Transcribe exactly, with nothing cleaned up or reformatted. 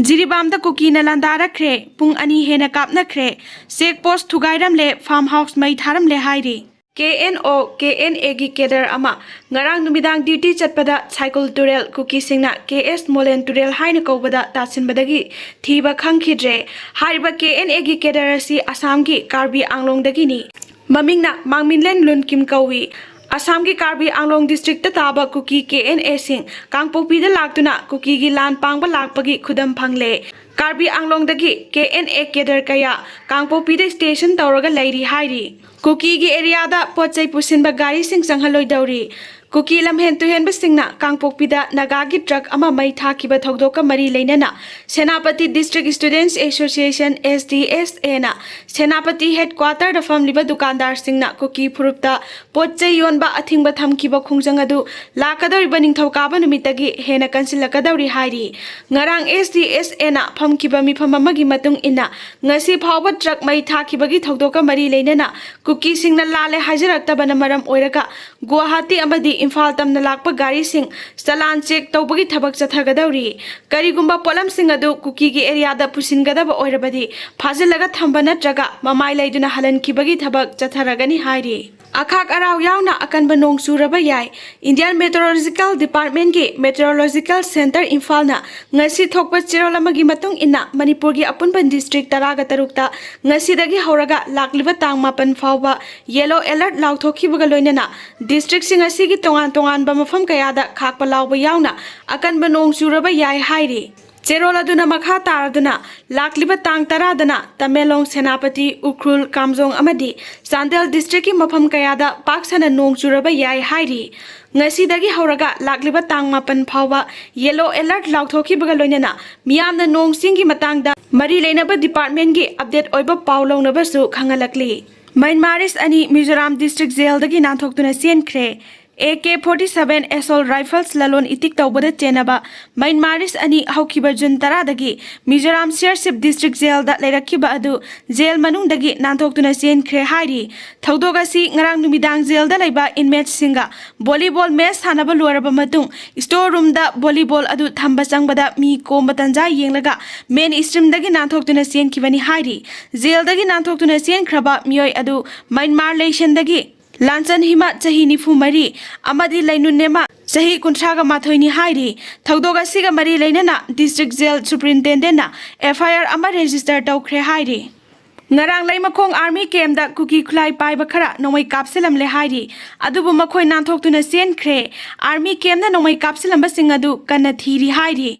ꯖꯤꯔꯤꯕꯥꯝꯗ ꯀꯨꯀꯤꯅ ꯂꯥꯟꯗꯥꯔꯛꯈ꯭ꯔꯦ꯫ ꯄꯨꯡ ꯑꯅꯤ ꯍꯦꯟꯅ ꯀꯥꯞꯅꯈ꯭ꯔꯦ꯫ ꯆꯦꯛ ꯄꯣꯁ ꯊꯨꯒꯥꯏꯔꯝꯂꯦ, ꯐꯥꯔꯝ ꯍꯥꯎꯁ ꯃꯩ ꯊꯥꯔꯝꯂꯦ ꯍꯥꯏꯔꯤ꯫ ꯀꯦ ꯑꯦꯟ ꯑꯣ, ꯀꯦ ꯑꯦꯟ ꯑꯦꯒꯤ ꯀꯦꯗꯔ ꯑꯃ ꯉꯔꯥꯡ ꯅꯨꯃꯤꯗꯥꯡ ꯗ꯭ꯌꯨꯇꯤ ꯆꯠꯄꯗ ꯁꯥꯏꯀꯨꯜ ꯇꯨꯔꯦꯜ, ꯀꯨꯀꯤꯁꯤꯡꯅ ꯀꯦ ꯑꯦꯁ ꯃꯣꯂꯦꯟ ꯇꯨꯔꯦꯜ ꯍꯥꯏꯅ ꯀꯧꯕꯗ ꯇꯥꯁꯤꯟꯕꯗꯒꯤ ꯊꯤꯕ ꯈꯪꯈꯤꯗ꯭ꯔꯦ꯫ ꯍꯥꯏꯔꯤꯕ ꯀꯦ ꯑꯦꯟ ꯑꯦꯒꯤ ꯀꯦꯗꯔ ꯑꯁꯤ ꯑꯁꯥꯝꯒꯤ ꯀꯥꯔꯕꯤ ꯑꯥꯡꯂꯣꯡꯗꯒꯤꯅꯤ꯫ ꯃꯃꯤꯡꯅ ꯃꯥꯡꯃꯤꯟꯂꯦꯟ ꯂꯨꯟꯀꯤꯝ ꯀꯧꯏ꯫ ꯑꯁꯥꯝꯒꯤ ꯀꯥꯔꯕꯤ ꯑꯥꯡꯂꯣꯡ ꯗꯤꯁꯇ꯭ꯔꯤꯛꯇ ꯇꯥꯕ ꯀꯨꯀꯤ ꯀꯦ ꯑꯦꯟ ꯑꯦꯁꯤꯡ ꯀꯥꯡꯄꯣꯛꯄꯤꯗ ꯂꯥꯛꯇꯨꯅ ꯀꯨꯀꯤꯒꯤ ꯂꯥꯟ ꯄꯥꯡꯕ ꯂꯥꯛꯄꯒꯤ ꯈꯨꯗꯝ ꯐꯪꯂꯦ꯫ ꯀꯥꯔꯕꯤ ꯑꯥꯡꯂꯣꯡꯗꯒꯤ ꯀꯦ ꯑꯦꯟ ꯑꯦ ꯀꯦꯗꯔ ꯀꯌꯥ ꯀꯥꯡꯄꯣꯛꯄꯤꯗ ꯁ꯭ꯇꯦꯁꯟ ꯇꯧꯔꯒ ꯂꯩꯔꯤ ꯍꯥꯏꯔꯤ꯫ ꯀꯨꯀꯤꯒꯤ ꯑꯦꯔꯤꯌꯥꯗ ꯄꯣꯠ ꯆꯩ ꯄꯨꯁꯤꯟꯕ ꯒꯥꯔꯤꯁꯤꯡ ꯆꯪꯍꯜꯂꯣꯏꯗꯧꯔꯤ꯫ ꯀꯨꯀꯤ ꯂꯝꯍꯦꯟ ꯇꯨꯍꯦꯟꯕꯁꯤꯡꯅ ꯀꯥꯡꯄꯣꯛꯄꯤꯗ ꯅꯥꯒꯥꯒꯤ ꯇ꯭ꯔꯛ ꯑꯃ ꯃꯩ ꯊꯥꯈꯤꯕ ꯊꯧꯗꯣꯛꯀ ꯃꯔꯤ ꯂꯩꯅꯅ Senapati district students association, S D S ꯑꯦꯅ ꯁꯦꯅꯥꯄꯇꯤ ꯍꯦꯗꯀ꯭ꯋꯥꯇꯔꯗ ꯐꯝꯂꯤꯕ ꯗꯨꯀꯥꯟꯗꯥꯔꯁꯤꯡꯅ ꯀꯨꯀꯤ ꯐꯨꯔꯨꯞꯇ ꯄꯣꯠ ꯆꯩ ꯌꯣꯟꯕ ꯑꯊꯤꯡꯕ ꯊꯝꯈꯤꯕ ꯈꯣꯡꯖꯪ ꯑꯗꯨ ꯂꯥꯛꯀꯗꯧꯔꯤꯕ ꯅꯤꯡꯊꯧꯀꯥꯕ ꯅꯨꯃꯤꯠꯇꯒꯤ ꯍꯦꯟꯅ ꯀꯟꯁꯤꯜꯂꯛꯀꯗꯧꯔꯤ ꯍꯥꯏꯔꯤ꯫ ꯉꯔꯥꯡ ꯑꯦꯁ ꯗꯤ ꯑꯦꯁ ꯑꯦꯅ ꯐꯝꯈꯤꯕ ꯃꯤꯐꯝ ꯑꯃꯒꯤ ꯃꯇꯨꯡ ꯏꯟꯅ ꯉꯁꯤ ꯐꯥꯎꯕ ꯇ꯭ꯔꯛ ꯃꯩ ꯊꯥꯈꯤꯕꯒꯤ ꯊꯧꯗꯣꯛꯀ ꯃꯔꯤ ꯂꯩꯅꯅ ꯀꯨꯀꯤꯁꯤꯡꯅ ꯂꯥꯜꯂꯦ ꯍꯥꯏꯖꯔꯛꯇꯕꯅ ꯃꯔꯝ ꯑꯣꯏꯔꯒ ꯒꯨꯋꯥꯍꯥꯇꯤ ꯑꯃꯗꯤ ꯏꯝꯐꯥꯜ ꯇꯝꯅ ꯂꯥꯛꯄ ꯒꯥꯔꯤꯁꯤꯡ ꯆꯂꯥꯟ ꯆꯦꯛ ꯇꯧꯕꯒꯤ ꯊꯕꯛ ꯆꯠꯊꯒꯗꯧꯔꯤ꯫ ꯀꯔꯤꯒꯨꯝꯕ ꯄꯣꯠꯂꯝꯁꯤꯡ ꯑꯗꯨ ꯀꯨꯀꯤꯒꯤ ꯑꯦꯔꯤꯌꯥꯗ ꯄꯨꯁꯤꯟꯒꯗꯕ ꯑꯣꯏꯔꯕꯗꯤ ꯐꯥꯖꯤꯜꯂꯒ ꯊꯝꯕ ꯅꯠꯇ꯭ꯔꯒ ꯃꯃꯥꯏ ꯂꯩꯗꯨꯅ ꯍꯜꯍꯟꯈꯤꯕꯒꯤ ꯊꯕꯛ ꯆꯠꯊꯔꯒꯅꯤ ꯍꯥꯏꯔꯤ꯫ ꯑꯈꯥꯛ ꯑꯔꯥꯎ ꯌꯥꯎꯅ ꯑꯀꯟꯕ ꯅꯣꯡ ꯆꯨꯔꯕ ꯌꯥꯏ꯫ ꯏꯟꯗꯤꯌꯥꯟ ꯃꯦꯇ꯭ꯔꯣꯂꯣꯖꯤꯀꯦꯜ ꯗꯤꯄꯥꯔꯠꯃꯦꯟꯠꯀꯤ ꯃꯦꯇ꯭ꯔꯣꯂꯣꯖꯤꯀꯦꯜ ꯁꯦꯟꯇꯔ ꯏꯝꯐꯥꯜꯅ ꯉꯁꯤ ꯊꯣꯛꯄ ꯆꯦꯔꯣꯜ ꯑꯃꯒꯤ ꯃꯇꯨꯡ ꯏꯟꯅ ꯃꯅꯤꯄꯨꯔꯒꯤ ꯑꯄꯨꯟꯕ ꯗꯤꯁꯇ꯭ꯔꯤꯛ ꯇꯔꯥꯒ ꯇꯔꯨꯛꯇ ꯉꯁꯤꯗꯒꯤ ꯍꯧꯔꯒ ꯂꯥꯛꯂꯤꯕ ꯇꯥꯡ ꯃꯥꯄꯟ ꯐꯥꯎꯕ ꯌꯦꯂꯣ ꯑꯦꯂꯔꯠ ꯂꯥꯎꯊꯣꯛꯈꯤꯕꯒ ꯂꯣꯏꯅꯅ ꯗꯤꯁꯇ꯭ꯔꯤꯛꯁꯤꯡ ꯑꯁꯤꯒꯤ ꯇꯣꯉꯥꯟ ꯇꯣꯉꯥꯟꯕ ꯃꯐꯝ ꯀꯌꯥꯗ ꯈꯥꯛꯄ ꯂꯥꯎꯕ ꯌꯥꯎꯅ ꯑꯀꯟꯕ ꯅꯣꯡ ꯆꯨꯔꯕ ꯌꯥꯏ ꯍꯥꯏꯔꯤ꯫ ꯆꯦꯔꯣꯜ ꯑꯗꯨꯅ ꯃꯈꯥ ꯇꯥꯔꯗꯨꯅ ꯂꯥꯛꯂꯤꯕ ꯇꯥꯡ ꯇꯔꯥꯗꯅ ꯇꯃꯦꯡꯂꯣꯡ, ꯁꯦꯅꯥꯄꯇꯤ, ꯎꯈ꯭ꯔꯨꯜ, ꯀꯥꯝꯖꯣꯡ ꯑꯃꯗꯤ ꯆꯥꯟꯗꯦꯜ ꯗꯤꯁꯇ꯭ꯔꯤꯛꯀꯤ ꯃꯐꯝ ꯀꯌꯥꯗ ꯄꯥꯛ ꯁꯟꯅ ꯅꯣꯡ ꯆꯨꯔꯕ ꯌꯥꯏ ꯍꯥꯏꯔꯤ꯫ ꯉꯁꯤꯗꯒꯤ ꯍꯧꯔꯒ ꯂꯥꯛꯂꯤꯕ ꯇꯥꯡ ꯃꯥꯄꯟ ꯐꯥꯎꯕ ꯌꯦꯂꯣ ꯑꯦꯂꯔꯠ ꯂꯥꯎꯊꯣꯛꯈꯤꯕꯒ ꯂꯣꯏꯅꯅ ꯃꯤꯌꯥꯝꯅ ꯅꯣꯡ ꯆꯤꯡꯒꯤ ꯃꯇꯥꯡꯗ ꯃꯔꯤ ꯂꯩꯅꯕ ꯗꯤꯄꯥꯔꯠꯃꯦꯟꯠꯀꯤ ꯑꯞꯗꯦꯠ ꯑꯣꯏꯕ ꯄꯥꯎ ꯂꯧꯅꯕꯁꯨ ꯈꯪꯍꯜꯂꯛꯂꯤ꯫ ꯃ꯭ꯌꯥꯟꯃꯥꯔꯤꯁ ꯑꯅꯤ ꯃꯤꯖꯣꯔꯥꯝ ꯗꯤꯁꯇ꯭ꯔꯤꯛ ꯖꯦꯜꯗꯒꯤ ꯅꯥꯟꯊꯣꯛꯇꯨꯅ ꯆꯦꯟꯈ꯭ꯔꯦ꯫ A K forty seven assault rifles ꯂꯂꯣꯟ ꯏꯇꯤꯛ ꯇꯧꯕꯗ ꯆꯦꯟꯅꯕ ꯃꯌꯥꯟꯃꯥꯔꯤꯁ ꯑꯅꯤ ꯍꯧꯈꯤꯕ ꯖꯨꯟ ꯇꯔꯥꯗꯒꯤ ꯃꯤꯖꯣꯔꯥꯝ ꯁꯤꯌꯔꯁꯤꯞ ꯗꯤꯁꯇ꯭ꯔꯤꯛ ꯖꯦꯜꯗ ꯂꯩꯔꯛꯈꯤꯕ ꯑꯗꯨ ꯖꯦꯜ ꯃꯅꯨꯡꯗꯒꯤ ꯅꯥꯟꯊꯣꯛꯇꯨꯅ ꯆꯦꯟꯈ꯭ꯔꯦ ꯍꯥꯏꯔꯤ꯫ ꯊꯧꯗꯣꯛ ꯑꯁꯤ ꯉꯔꯥꯡ ꯅꯨꯃꯤꯗꯥꯡ ꯖꯦꯜꯗ ꯂꯩꯕ ꯏꯟꯃꯦꯠꯁꯤꯡꯒ ꯚꯣꯂꯤꯕꯣꯜ ꯃꯦꯆ ꯁꯥꯟꯅꯕ ꯂꯣꯏꯔꯕ ꯃꯇꯨꯡ ꯁ꯭ꯇꯣꯔ ꯔꯨꯝꯗ ꯚꯣꯂꯤꯕꯣꯜ ꯑꯗꯨ ꯊꯝꯕ ꯆꯪꯕꯗ ꯃꯤ ꯀꯣꯝꯕ ꯇꯟꯖꯥ ꯌꯦꯡꯂꯒ ꯃꯦꯟ ꯁ꯭ꯇ꯭ꯔꯤꯝꯗꯒꯤ ꯅꯥꯟꯊꯣꯛꯇꯨꯅ ꯆꯦꯟꯈꯤꯕꯅꯤ ꯍꯥꯏꯔꯤ꯫ ꯖꯦꯜꯗꯒꯤ ꯅꯥꯟꯊꯣꯛꯇꯨꯅ ꯆꯦꯟꯈ꯭ꯔꯕ ꯃꯤꯑꯣꯏ ꯑꯗꯨ ꯃꯌꯥꯟꯃꯥꯔ ꯂꯩꯁꯟꯗꯒꯤ ꯂꯥꯟꯆꯟ ꯍꯤꯃꯥ, ꯆꯍꯤ ꯅꯤꯐꯨ ꯃꯔꯤ, ꯑꯃꯗꯤ ꯂꯩꯅꯨꯟ ꯅꯦꯃꯥ, ꯆꯍꯤ ꯀꯨꯟꯊ꯭ꯔꯥꯒ ꯃꯥꯊꯣꯏꯅꯤ ꯍꯥꯏꯔꯤ꯫ ꯊꯧꯗꯣꯛ ꯑꯁꯤꯒ ꯃꯔꯤ ꯂꯩꯅꯅ ꯗꯤꯁꯇ꯭ꯔꯤꯛ ꯖꯦꯜ ꯁꯨꯄ꯭ꯔꯤꯟꯇꯦꯟꯗꯦꯟꯠꯅ ꯑꯦꯐ ꯑꯥꯏ ꯑꯥꯔ ꯑꯃ ꯔꯦꯖꯤꯁꯇꯔ ꯇꯧꯈ꯭ꯔꯦ ꯍꯥꯏꯔꯤ꯫ ꯉꯔꯥꯡ ꯂꯩꯃꯈꯣꯡ ꯑꯥꯔꯃꯤ ꯀꯦꯝꯞꯇ ꯀꯨꯀꯤ ꯈꯨꯠꯂꯥꯏ ꯄꯥꯏꯕ ꯈꯔ ꯅꯣꯡꯃꯩ ꯀꯥꯞꯁꯤꯜꯂꯝꯂꯦ ꯍꯥꯏꯔꯤ꯫ ꯑꯗꯨꯕꯨ ꯃꯈꯣꯏ ꯅꯥꯟꯊꯣꯛꯇꯨꯅ ꯆꯦꯟꯈ꯭ꯔꯦ꯫ ꯑꯥꯔꯃꯤ ꯀꯦꯝꯞꯅ ꯅꯣꯡꯃꯩ ꯀꯥꯞꯁꯤꯜꯂꯝꯕꯁꯤꯡ ꯑꯗꯨ ꯀꯟꯅ ꯊꯤꯔꯤ ꯍꯥꯏꯔꯤ꯫